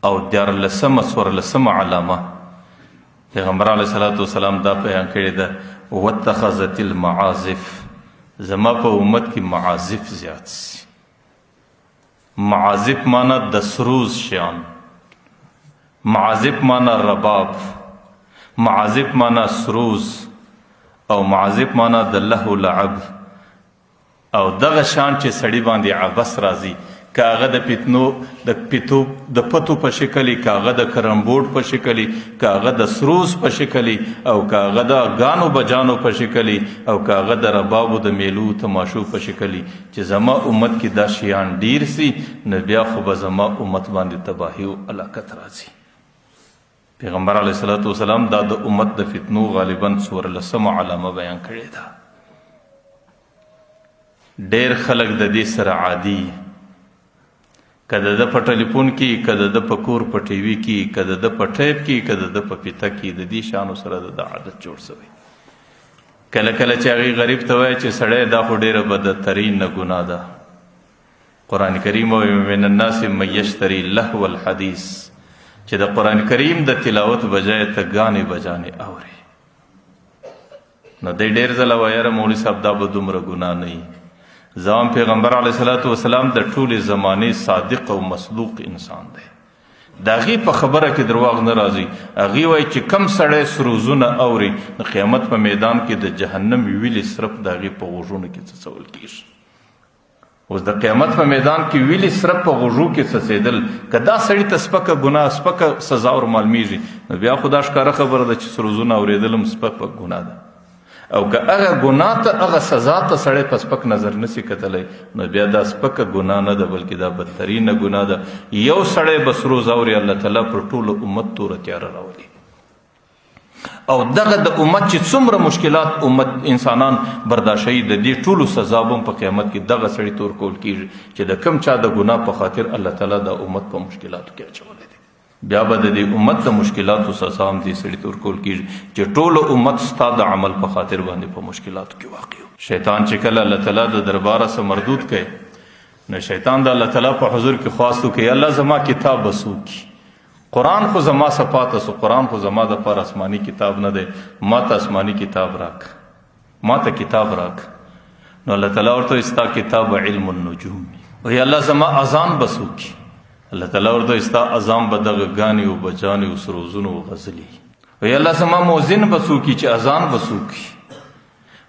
او دیارلسمه څوارلسمه علامه پیغمبر علیه الصلاة والسلام دا بیان کړې ده، واتخذت المعازف، زما په امت کې معازف زیات سي. معازف مانا د سروز شیان، معازف مانا رباب، معازف مانا سروز، او معازف مانا د لهو لعب. او دغه شان چې سړي باندې عبث راځي، که هغه د فتنو د پتو د پتو په شکل، که هغه د کرمبورډ په شکل، که هغه د سروز په شکل، او که هغه د ګانو بجانو په شکل، او که هغه د ربابو د میلو تماشو په شکل، چې زما امت کې دا شیان ډیر سي، نو بیا خو به زما امت باندې تباهي او هلاکت راځي. پیغمبر علیه الصلاة والسلام دا د امت د فتنو غالبا څوارلسمه علامه بیان کړې ده. ډیر خلک د دې سره عادي، که د ده په ټلیفون کې، که د ده په کور په ټي وي کې، که د ده په ټیپ کې، که د ده په فیته کې، د دې شانو سره د ده عادت جوړ شوی. کله کله چې هغې غریب ته وایي چې سړی دا خو ډېره بدترینه ګناه ده. قرآن کریم وایي من الناس من یشتري لهو الحدیث، چې د قرآن کریم د تلاوت بجای ته ګانې بجانې اوري. نو دی ډېر ځله وایي یاره مولوي صاحب دا به دومره ګناه نه وي. زمان پیغمبر علیه الصلاة والسلام د ټولې زمانې صادق او مصدوق انسان دی، د هغې په خبره کې درواغ نه راځي. هغې وایي چې کم سړی سروزونه اوري، د قیامت په میدان کې د جهنم ویلې سرپ د هغې په غوږونو کې څڅول کېږي. اوس د قیامت په میدان کې ویلې سرپ په غوږو کې څڅېدل، که دا سړي ته سپکه ګناه سپکه سزا ور معلومیږي، نو بیا خو دا ښکاره خبره ده چې سروزونه اورېدل هم سپکه ګناه ده. او که هغه ګناه ته هغه سزا ته سړی په سپک نظر نسی کتلی، نو بیا دا سپکه ګناه نه ده، بلکې دا بدترینه ګناه ده. یو سړی به سروز اوري، الله تعالی پر ټولو امت توره تیاره راولي. او دغه د امت چې څومره مشکلات امت انسانان برداشتوي، د دې ټولو سزا به هم په قیامت کې دغه سړي ته ورکول کېږي چې د کم چا د ګناه په خاطر الله تعالی د امت په مشکلاتو کې اچولی دی. بیا به د دې امت د مشکلاتو سزا هم دې سړي ته ورکول کېږي چې ټول امت ستا د عمل په خاطر باندې په مشکلاتو کې واقع. شیطان چې کله الله تعالی د درباره څخه مردود کړي، نو شیطان د الله تعالی په حضور کې خواست وکړي، الله زما کتاب به څوک کړي؟ قرآن خو زما څخه پاته سو، قرآن خو زما د پاره آسماني کتاب نه دی، ما ته آسماني کتاب راک، ما ته کتاب راک. نو الله تعالی ورته وایي ستا کتاب علم النجوم. وایي الله زما اذان به څوک کړي؟ الله تعالی ورته وایي ستا اذان به دغه ګانې او بجانې او سروزونو او غزلې. وایي الله زما مؤذن به څوک کړي چې اذان به څوک کړي؟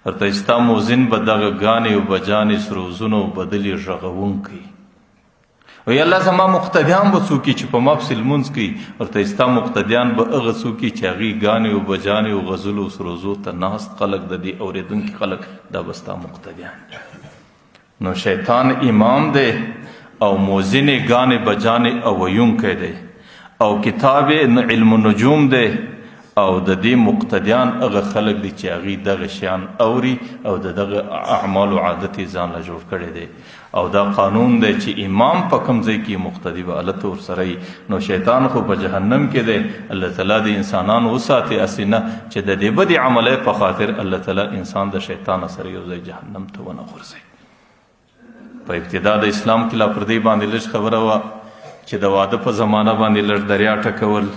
ورته وایي ستا مؤذن به دغه ګانې او بجانې سروزونو او بدلې ږغوونکی. وی الله زما مقتدیان به څوک چې په ما پسې لمونځ کوي؟ ورته ستا مقتدیان به هغه څوک چې هغوی ګانې او بجانې او غزلو او سروزو ته ناست خلک، د دې اورېدونکي خلک، دا به ستا مقتدیان. نو شیطان امام دی او موزن ګانې بجانې او ویونکی دی او کتاب علم النجوم دی، او د دې مقتدیان هغه خلک دي چې هغوی دغه شیان اوري او د دغه اعمالو عادت یې ځان له جوړ کړی دی. او دا قانون دی چې امام په کوم ځای کې مقتدی به هلته ورسره وي. نو شیطان خو په جهنم کې دی، الله تعالی د انسانانو وساتي هسې نه چې د دې بدې عملۍ په خاطر الله تعالی انسان د شیطان سره یو ځای جهنم ته ونه غورځوي. په ابتدا د اسلام کې لا پر دې باندې لږ خبره وه چې د واده په زمانه باندې لږ دریا ټکول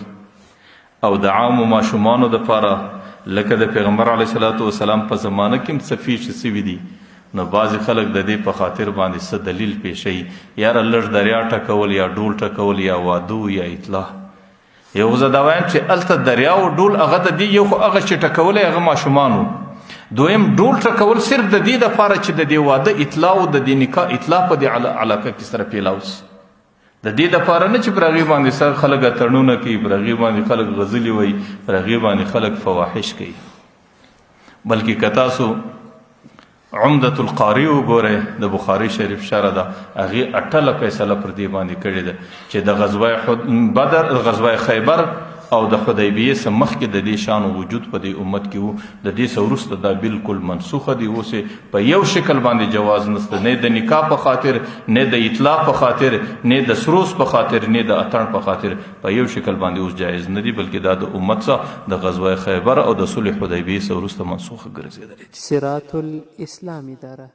او د عامو ماشومانو دپاره، لکه د پیغمبر علیه الصلاة والسلام په زمانه کې هم څه پېښې سوي دي. نو بعضې خلک د دې په خاطر باندې څه دلیل پېښوي، یاره لږ دریا ټکول یا ډول ټکول یا وادو یا اطلاع. یو زه دا وایم چې هلته دریا او ډول هغه د دې یو خو هغه چې ټکولی هغه ماشومان وو، دویم ډول ټکول صرف د دې دپاره چې د دې واده اطلاع او د دې نکاح اطلاع په دې علاقه کې سره پیلاو سي، د دې دپاره نه چې پر هغې باندې سر خلک اتڼونه کوي، پر هغې باندې خلک غزلې وایي، پر هغې باندې خلک فواحش کوي. بلکې که تاسو عمدة القاری وګورئ، د بخاري شریف شرح ده، هغې اټله فیصله پر دې باندې کړې ده چې د غزوه بدر، غزوه خیبر او د حدیبیې څخه مخکې د دې شان وجود په دې امت کې وو، د دې څخه وروسته دا بالکل منسوخه دی. اوس په یو شکل باندې جواز نشته، نه د نکاح په خاطر، نه د اطلاع په خاطر، نه د سروس په خاطر، نه د اتڼ په خاطر، په یو شکل باندې اوس جایز نه دی، بلکې دا د امت څخه د غزوه خیبر او د صلح حدیبیې څخه وروسته منسوخه ګرځېدلې دي. صراط الاسلام اداره.